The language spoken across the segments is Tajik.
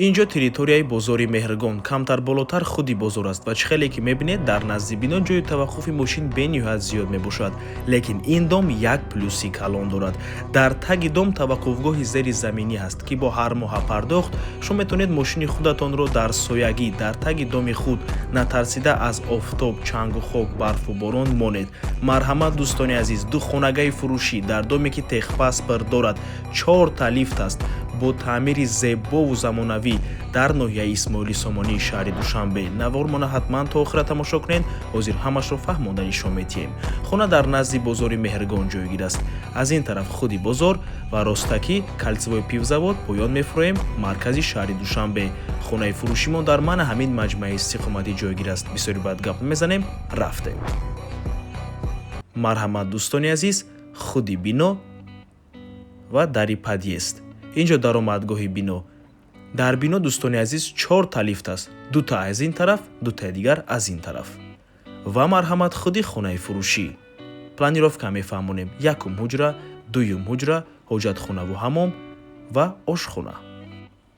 Инҷо территорияи бозори Меҳргон, камтар болотар худи бозор аст ва чӣ хеле ки мебинед, дар назди бино ҷои таваққуфи мошин бениҳоят зиёд мебошад. Лекин ин дом як плюси калон дорад. Дар таги дом таваққуфгоҳи зери заминӣ ҳаст, ки бо ҳар моҳа пардохт шумо метавонед мошини худатонро дар соягӣ дар таги доми худ, натарсида аз офтоб, чангу хок, барфу борон монед. Марҳамат, дӯстони азиз, ду хонагаи фурӯшӣ дар доме, ки техпаспорт дорад, чорта лифт аст, бо таъмири зебову замонавӣ дар ноҳияи Исмоили Сомонии шаҳри Душанбе. Навормона ҳатман то охира тамошо кунед, ҳозир ҳамашро фаҳмонда нишон медиҳем. Хона дар назди бозори Меҳргон ҷойгир аст. Аз ин тараф худи бозор ва ростакӣ кольцевой пивзавод, поён мефуроем, маркази шаҳри Душанбе. Хонаи фурӯшимон дар мана ҳамин маҷмӯаи истиқоматӣ ҷойгир аст. Бисёри баъд гап мезанем, рафтем. Марҳамат, дӯстони азиз, худи бино ва дари подъезд. Инҷо даромадгоҳи бино. Дар бино, дӯстони азиз, чорта лифт аст: дута аз ин тараф, дутаи дигар аз ин тараф. Ва марҳамат, худи хонаи фурӯшӣ. Планировка мефаҳмонем: якум ҳуҷра, дуюм ҳуҷра, ҳоҷатхонаву ҳамом ва ошхона.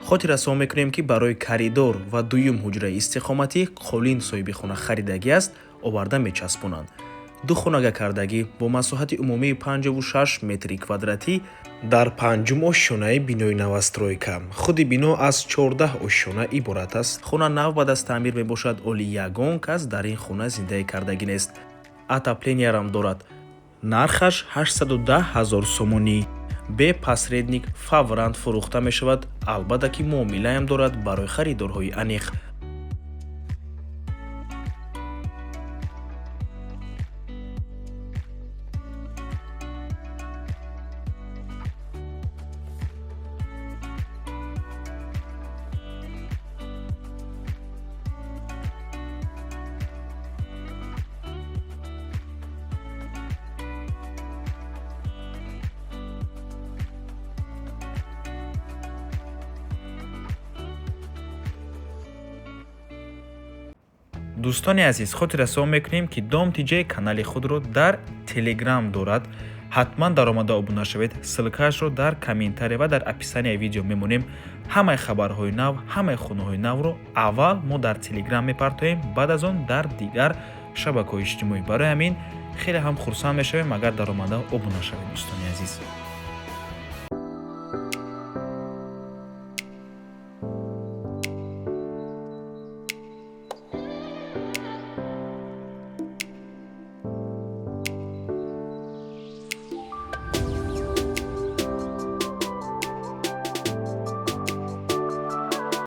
Хотиррасон мекунем, ки барои коридор ва дуюм ҳуҷраи истиқоматӣ қолин соҳиби хона харидагӣ аст, оварда мечаспонанд. Ду хонага кардагӣ бо масоҳати умумии 56 метри квадратӣ дар панҷум ошёнаи бинои новостройка. Худи бино аз 14 ошёна иборат аст. Хона нав баъд аз таъмир мебошад, оли ягон кас дар ин хона зиндагӣ кардагӣ нест. Отопления рам дорад. Нархаш 810 ҳазор сомонӣ, бе посредник, фавран фурӯхта мешавад. Албатта ки муомилаам дорад барои харидорҳои аниқ. Дӯстони азиз, хотиррасон мекунем, ки Дом ТЖ канали худро дар Телеграм дорад. Ҳатман даромада обуна шавед. Ссылка ашро дар комментария ва дар описания видео мемонем. Ҳамаи хабарҳои нав, ҳамаи хонаҳои навро аввал мо дар Телеграм мепартоем, баъд аз он дар дигар шабакаҳои иҷтимоӣ. Барои ҳамин хеле ҳам хурсанд мешавем, агар даромада обуна шавед, дӯстони азиз.